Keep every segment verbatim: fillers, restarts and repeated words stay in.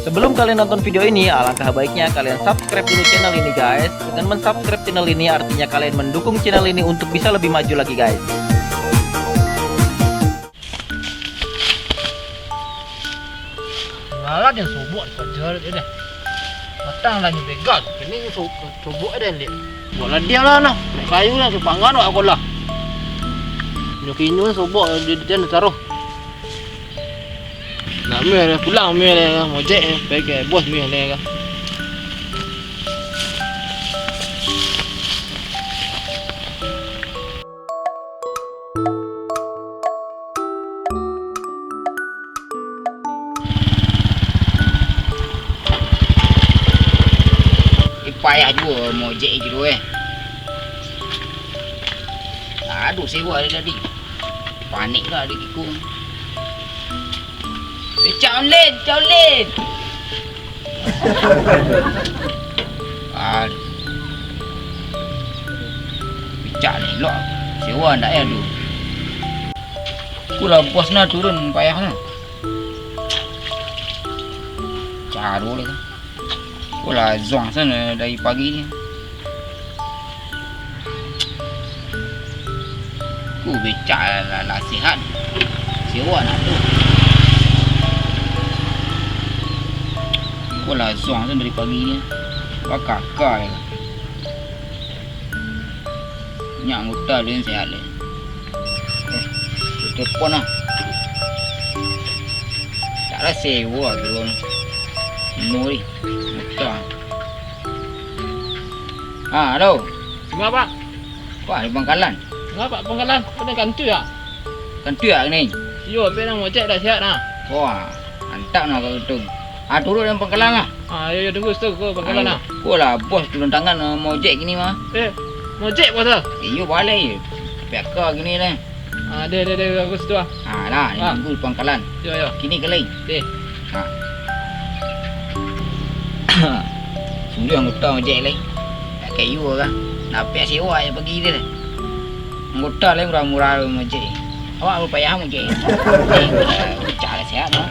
Sebelum kalian nonton video ini, alangkah baiknya kalian subscribe dulu channel ini, guys. Dengan mensubscribe channel ini, artinya kalian mendukung channel ini untuk bisa lebih maju lagi, guys. Malah dia sobok di paja dia deh. Matang lah nyo begal, kini nyo so-, sobok ada lihat. Buat lah dia lah nah. Naik kayu lah, sepanggan wak aku lah. Nyo kinyo sobok di, di, di taruh. Nak meh lah, pulang meh lah, mojek eh, pakai bos meh lah. Eh, payah juo mojek gitu eh. Aduh, sewa dia tadi. Panik lah dia kikung. Eh, Cak Ulin, Cak Ulin. Aduh. Picak ni elok. Sewa ndak ya tu? Kulah bos nah turun payah nah. Caro lah tu. Kulah zong sana dari pagi ni. Ku becak lah, lah, lah sihat. Sewa nak tu. Ku lah suang tu dari pagi ni. Bakaka je. Nyak anggota dia ni sihat dia. Eh, dia telepon lah. Tak lah sewa tu. Nuri. Anggota. Ha, halo. Sima, Pak? Wah, di pangkalan. Sima, Pak, pangkalan? Pada kantu ya? Kantu ya ni? Iyo, tapi nang mojek dah sihat nah. Wah, mantap nah kalau tu. Ah, turun dalam pangkalan lah. Ah, iyo, iyo, tunggu situ, ke pangkalan lah. Ko lah, bos turun tangan, eh, mojek kini mah. Eh, mojek bos lah? Iyo, boleh. Pihak kau kini lah. Ah, deh, deh, deh, aku situ ah. Ah, lah, ah. Tunggu di pangkalan. Yo, yo. Kini ke lain? Deh. Ha. Suruh anggota ojek lai. Tak kayu lah. Napek sewa je pagi dia. Anggota lai murah-murah ojek. Awak payah ojek. Eh, pecah lah sihat no.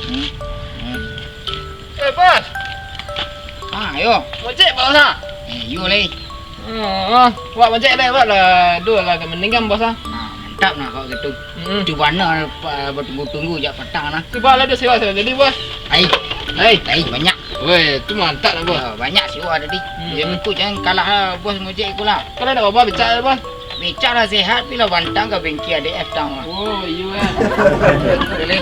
Hmm. Hmm. Eh, bos. Ah, yo. Ojek, bos ah. Eh, yo lai. Oh, buat macam ni, buat lah. Duh lah, mendingan bos ah. Ah, mantap nah kalau gitu. Hmm. Cuba nah, pa-, bertunggu-tunggu jak patang nah. Cuba lah, duh, sewa, sewa. Jadi, bos. Ai. Ai. Ai, banyak. Weh, tu mantap lah, bos. Ya, banyak sewa tadi. Hmm. Yang tu jangan kalah lah, bos ngojek tu lah. Kalau nak apa, becak lah, bos. Becak lah sehat, pi lah bantang ke bengkel A D F tang lah. Oh, iyo lah. Boleh.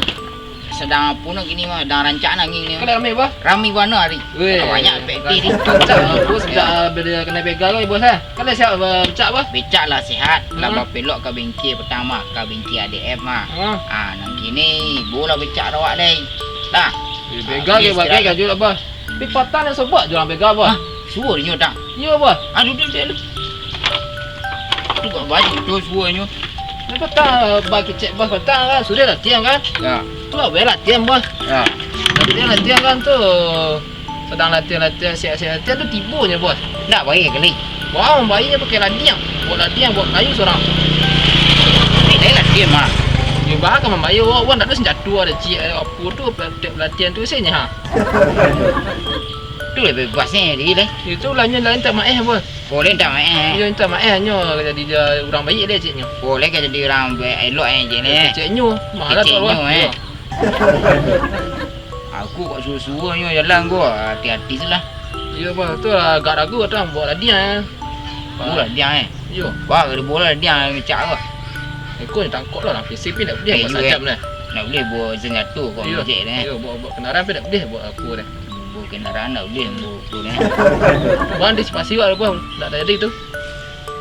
Sadang apo no kini mah, sadang rancak nangih ni. Kan rami, bos? Rami bana hari. Weh. Banyak P T ni. Rancak, bos, dah bela kena begal, bos, eh. Kan dah siap, bos, becak, bos? Becak lah sihat. Lah bapelok ka bengkel pertama, ka bengkel A D F mah. Ah, nang kini, bola becak rawak deh. Dah. Eh, begal ke bagai kaju lah, bos. Tapi patang nan sobok jo urang begal, bos. Hah? Suruh inyo dah. Iyo, bos. Aduh, duh, duh, duh. Tu buat baju tu suruh inyo. Nan patang, bagi cek bos patang kan, sudah latihan kan? Ya. Tu lah, boleh latihan, bos. Ya. Latihan-latihan kan tu. Sadang latihan-latihan, siap-siap latihan tu tibo nyo, bos. Ndak baik kali. Wah, baiknyo pakai ladiang. Buat ladiang, buat kayu surang. Tapi lain latihan mah. Yo, bah, kan mambayar, wah, wah, ndak ado senjato, ado ciek, ado apo tu, latihan tu, sih, ha. Tu lebih bebasnya diri lah. Itu lah nyo lain tak maeh, bos. Boleh tak maeh? Iyo, tak maeh nyo jadi urang baik deh ceknyo. Boleh ka jadi urang baik, elok eh cek ni. Ceknyo, mahal tu, bos. Ceknyo, eh. Iyo. Aku kok suruh-suruh nyo jalan ko, hati-hati tu lah. Iyo, bos. Tu lah agak ragu tu, buat ladiang eh. Buat ladiang eh. Iyo. Wah, kada boleh ladiang, mecak ko. Iko ni tangkok lah, P C P ndak boleh buat sajam lah. Ndak boleh bawa senjato kok mojek ni. Iyo, bawa, bawa kendaraan pun ndak boleh buat aku ni. Bawa kendaraan ndak boleh, bawa aku ni. Bang, antisipasi awak lah, bos. Ndak jadi tu.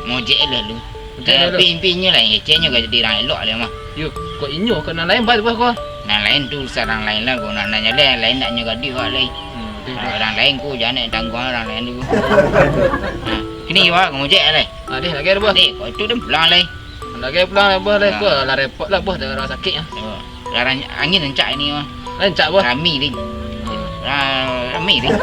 Mojek lah lu. Mojek lah lu. Tapi intinyo lah, ngeceknyo ka jadi urang elok lah mah. Yo, kok inyo, kok nan lain, bos, bos, kok? Nan lain tu urusan urang lain lah, kok nak nanya lain, lain ndak nyo gaduh awak lai. Hmm, betul, betul. Urang lain ko, jan nak tangguang urang lain tu. Ha, kini awak ngojek lah. Ah, deh, lagi ada, bos. Deh, kok itu deh pulang lai. Lagi pulang lah, bos, lah. Pulang. Kok lah repot lah, bos, dari rumah sakit, ah. Oh, larang angin rancak ini, bos. Rancak, bos. Rami, ding. Hmm. Ra-, rami, ding.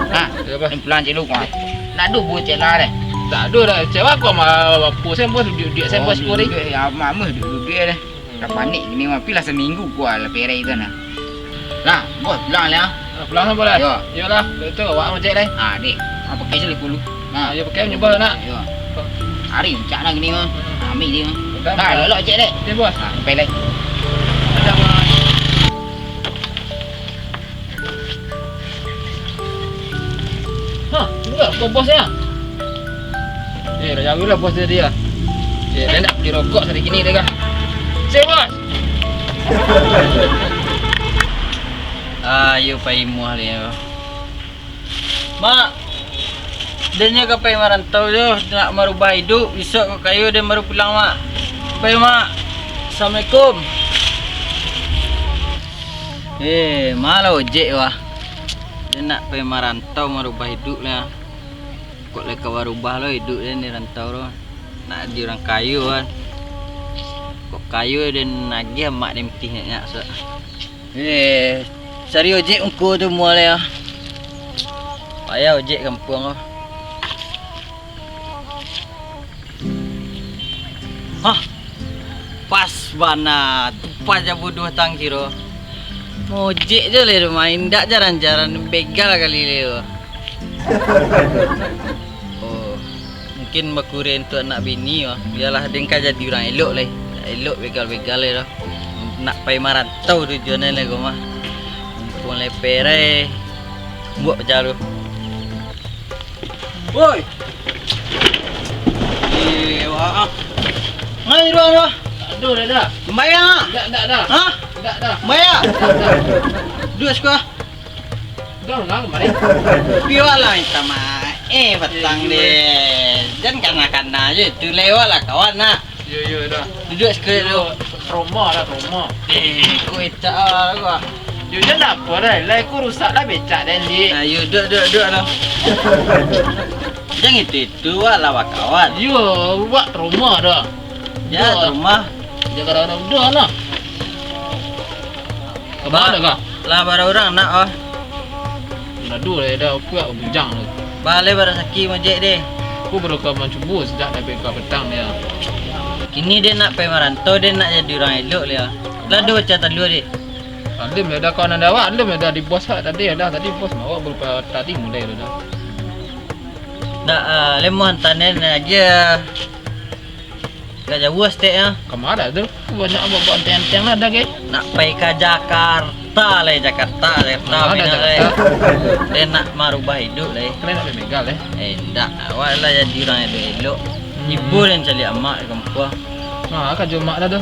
Ha, iyo, bos. Ni pulang cek lu, bos. Nak duh buah cek lah, deh. Tak ada dah, cek aku sama pusing, bos, duit-duit saya, bos, duit-duit, ya, mama duit-duit, deh. Hmm. Dah panik gini, mah. Pi lah seminggu, gua lah perai tu, nah. Lah, bos, pulang lah, ah. Pulang lah, Bos, lah. Yo. Iyolah, tu, tu, awak ngojek, lai. Ah, dek. Ah, pakai saliku lu. Nah. Ah, yo, pakai, nyoba, nak. Yo. Ari, rancak nak kini, mah. Hmm. Ambil dia, mah. Udah, dah, udah. Lok-lok, cek, dek. Oke, Bos. Ah, sampai, lai. Udah, Bos. Hah, enggak, kok bosnya? Eh, dah jauh lah bos dia, dia. Eh, dia nak beli rokok sari kini, dia, kah? Cek, Bos. Ayo, Pak Imuah, dia. Mak, den nyo ka pai marantau jo, nak marubah iduik, bisuak kok kayo den baru pulang, Mak. Pai, Mak. Assalamualaikum. Eh, ma lah ojek, wah. Den nak pai marantau marubah iduik lah. Kok lai ka barubah lo iduik den di rantau tu. Nak jadi urang kayo kan. Kok kayo den agiah mak den pitih nyak-nyak, sak. Eh, cari ojek ungku tu mua lai ah. Payah ojek kampuang ah. Hah? Pas bana, tu pas ja bodoh tang kiro. Mojek je lai tu mah, indak jaran-jaran, begal kali lai tu. Oh, mungkin bakureh untuak anak bini, wah. Bialah, den ka jadi urang elok lai. Elok begal-begal lai tu. Nak pai marantau tujuan lai ko mah. Mumpung lai pereh, buek paja tu. Woi. Eh, wah. Ngai ruang tu. Tak ada, dah, dah. Sembayang ah. Tak, tak, dah. Hah? Tak, dah. Sembayang. Tak, tak. Duduk siko. Dah lah kemarin. Piwa lah minta maaf. Eh, patang deh. Jan kana-kana je. Tu lewat lah kawan nak. Yo, yo, dah. Duduk sikit dulu. Yo, trauma dah, trauma. Eh, kau ecak lah kau. Yo, jan dak apa dah. Lai ku rusak lah becak dan, Dik. Nah, yo, duduk, duduk, duduk lah. Jan itu-itu, wak lah bakawan. Yo, wak trauma dah. Ya, yo. Trauma. Jaga dah udah lah. Kemana kah? Lah, bara urang nak, oh. Aduh, lah, dah, aku nak bujang tu. Baleh bara saki mojek deh. Aku baru ka mancubo sejak dari ka petang dia. Kini dia nak pai marantau, dia nak jadi urang elok dia. Lah, duo bacah talua deh. Alim lah dah kawan anda awak, alim lah dah di bos lah tadi dah. Tadi bos awak baru pa-, tadi mulai tu dah. Dak, ah, lemoh antanen aja. Agak jauah saketek ah. Kama tu? Banyak buek-buek antiang-antiang lah dah, ge. Nak pai ka Jakarta lai, Jakarta, Jakarta. Mana ada Jakarta? Dia nak marubah iduik lai. Kalian nak pai Megal, eh? Eh, indak. Awak lah jadi urang elok-elok. Hmm. Ibo den caliak amak di kampuang. Nah, ka jo mak dah tu.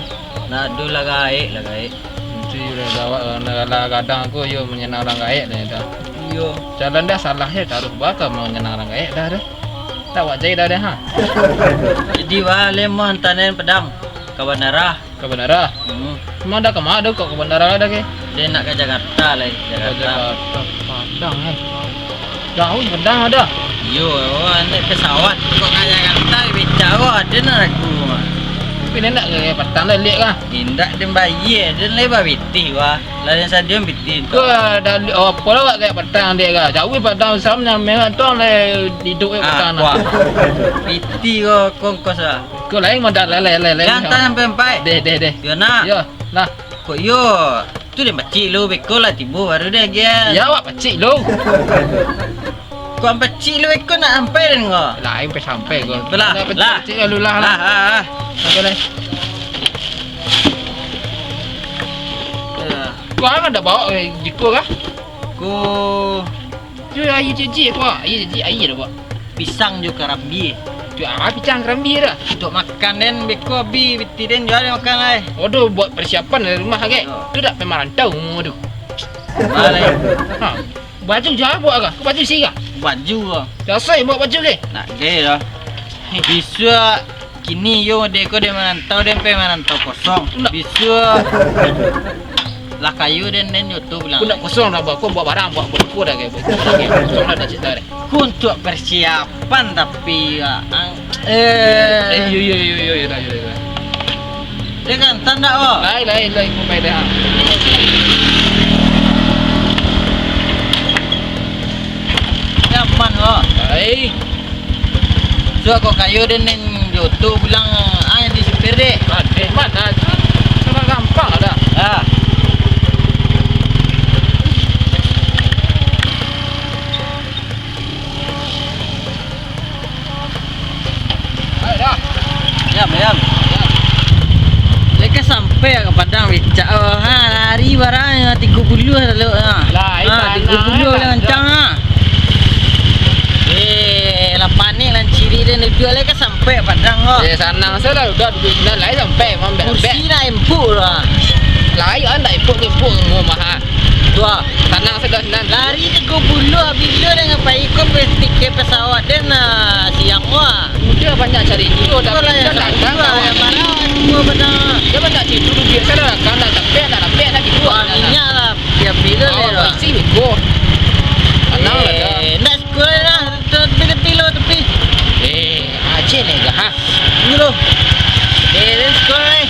Nah, tu lah gaek, lah gaek. Nanti udah gawat, lah, lah gadang aku, yo manyanang urang gaek dah, dah. Iyo. Jalan dah salah je, taruh baka manyanang urang gaek dah, dah. Tak wajai dah deh, ha. Jadi, wah, lai mah antanen padang ka bandara. Ka bandara? Hmm. Cuma dah kama tu kok ka bandara dah ke? Dia nak ka Jakarta lai, ka Jakarta. Jakarta, Padang, eh. Jauh Padang ada. Iyo, naik pesawat kok ka Jakarta, becak kok ada nak aku mah. Tapi dia nak ka Padang dah lihat kah? Indak, dia bayar, dia lai babitih, wah. Lah, yang sadio pitih tu. Kau dah li-, oh, apo lah awak kayak Padang dek kah? Jauh Padang, sam yang merah tu, lai hidup eh Padang. Ah, wah. Pitih kau kongkos lah. Kau lain modal, lai, lai, lai, lai. Yang tak sampai empat. Deh, deh, deh. Yo, nak. Yo, lah. Kok yo? Tu dia pacik lu, beko lah tibo baru dia agian. Ya, awak pacik lu. Kok ampacik lu iko nak sampai den ko? Lah, aing pai sampai ko. Belah, lah. Cik, lalu lah, lah. Lah, lah, lah. Sampai lah. Ya. Kau kan dah bawa, eh, jiko kah? Ko. Tu aia cici, ko. Aia cici, aia dah, ko. Pisang jo karambia. Tu ah, pisang karambia dah. Untuk makan den, beko abi, biti den jual makan lai. Waduh, buat persiapan dari rumah, kek. Oh. Tu dah pai marantau, tu. Balik. Ha. Baju jo buek kah? Kau baju isi kah? Baju ko. Biaso buek baju ke? Nak ge lah. Bisuak kini yo dek ko dek marantau, den pai marantau kosong. Nak. Bisuak lah kayo den, den jo tu pulang. Kau nak kosong lah, buek kau buek barang, buek, buek kau dah ke, buek kau dah ke. Kosong lah dah cerita deh. Kau untuk persiapan tapi, ah, ang-, eh. Eh, yo, yo, yo, yo, yo, dah, yo, dah, yo, dah. Dia kan tandak ko. Lai, lai, lai, ko pai deh, ha. Nyaman ko. Lai. Suak ko kayo den, den jo tu pulang, ah, di supir deh. Ah, deh, mana tu? Sangat gampang ada. Ah. Sampai ka Padang becak, oh, ha, lari barang, tigo puluah lalu, ha. Lah, ha, tigo puluah lah, lah, lah, kencang, ha. Eh, lah panik lah cirik dan duduak lai ka sampai Padang ko. Eh, sanang sajo lah, duduak sinan lai sampai, mambek-ambek. Kursi nak empuk lah. Lai, ah, nak empuk-empuk rumah, ha. Tu ah. Sanang sajo sinan. Lari tigo puluah, bilo dengan pai ko tiket pesawat den, ah, siang ko, ah. Udah banyak cari tidur, tapi lah, yang sanang lah, yang marah, tidur Padang. Dia banyak tidur, duduak sajo lah, kan nak capek, nak capek, nak tidur. Wah, minyak lah, dia pilih lah. Isi beko. Sanang lah dah. Eh, nak sekolah lah, tepi-tepi lo, tepi. Eh, Aceh ni kah, ha? Ni lo. Eh, let's go, eh.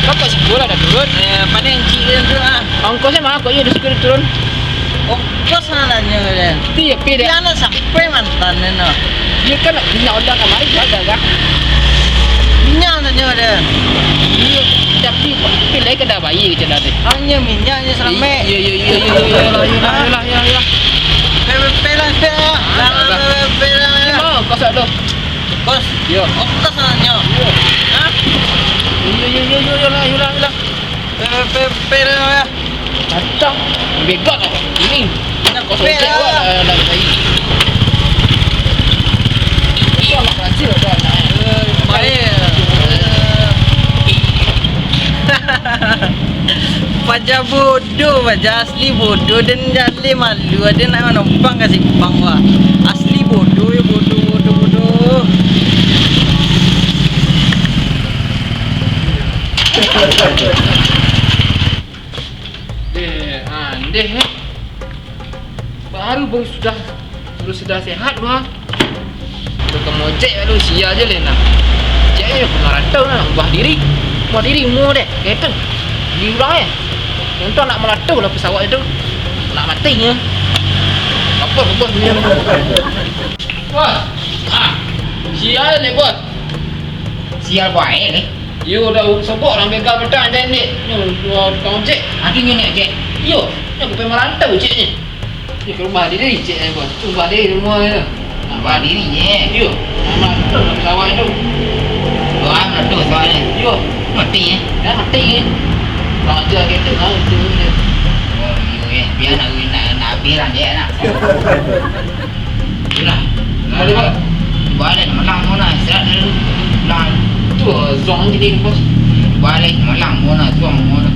Kau kat sekolah dah turun? Eh, pandai encik dia tu, ah. Ongkosnya mah, kok iya di sekolah turun? Ongkos lah nanya dia. Iya, pi dia. Dia anak sampai mantan dia, no. Dia kan nak minyak ulang kamari, dia ada, kan? Minyak nanya dia. Iya, tapi pilih ke dah bayi ke jalan dia? Hanya minyaknya selamek. Iya, iya, iya, iya, iya, iya, iya, iya, iya, iya. Pe, pe, pe lah, pe. Ah, lah, lah, lah. Pe, pe, pe lah, pe. Ini mau kau satu. Kos. Yo. Oh, kos lah nyo. Yo. Hah? Yo, yo, yo, yo, yo lah, yo lah, yo lah. Pe, pe, pe, pe lah, pe. Datang. Begal lah. Ini. Nak kos pe lah. Lah, lah, lah. Itu anak kecil tu anak, eh. Eh, baik. Paja bodoh, paja asli bodoh, den jaleh malu, den nak manumpang ka simpang, wah. Asli bodoh, yo, bodoh, bodoh, bodoh. Deh, ah, deh, eh. Baru, baru sudah, baru sudah sehat, bah. Tukang ojek lalu sia je leh nah. Cek je, marantau nah, ubah diri. Ubah diri, umua deh, kaitu. Diulang eh. Untuang nak malatuh lah pesawat itu. Nak mati nya. Apa, apa dia? Wah, ah, sia ni, bos. Sial bae ni. Yo, dah sobok lah begal petang, den, dek. Nyo, tukang ojek. Ado nyo ni ojek? Iyo, nyo ka pai marantau, cek ni. Ni ka rumah diri, cek ni, bos. Rumah diri rumah tu. Rumah diri, ye. Iyo, nak marantau lah pesawat tu. Doa marantau pesawat ni. Iyo. Mati, ye. Dah mati, ye. Orang tu lagi tu, tahu tu je. Oh, iyo, ye. Biar nak, nak, nak habis lah, dek, nak. Itulah. Balik, Bos. Balik, malam muna, istirahat dulu. Pulang. Tu, zong jadi, Bos. Balik, malam muna, zong muna.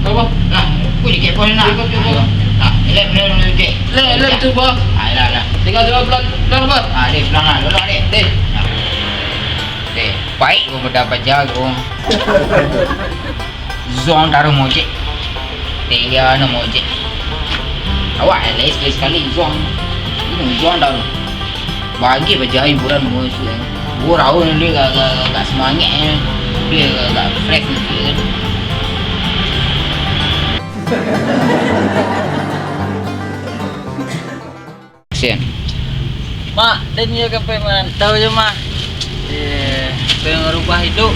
Apa? Lah, aku je kepon nak. Ikut, ikut. Ayo. Nah, elok, elok, elok, elok. Elok, elok tu, Bos. Ah, elok, elok. Tinggal dua bulan, bulan, Bos. Ah, dek, pulang lah, dulu, dek. Dek. Nah. Dek, baik kau berdapat jago. Zong taruh mojek. Tia no mojek. Awak lai sekali-sekali zong. Ini zong taruh. Bagi baja hiburan musuh. Gua tahu ni dia agak, agak, agak semangat ni. Dia agak, agak fresh ni dia. Action. Mak, den yo ka pai marantau jo, Mak. Eh, pai marubah iduik.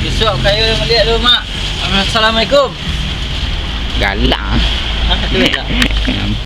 Bisuak kayo maliek dulu, Mak. Assalamualaikum. Galak. Ah, tu galak.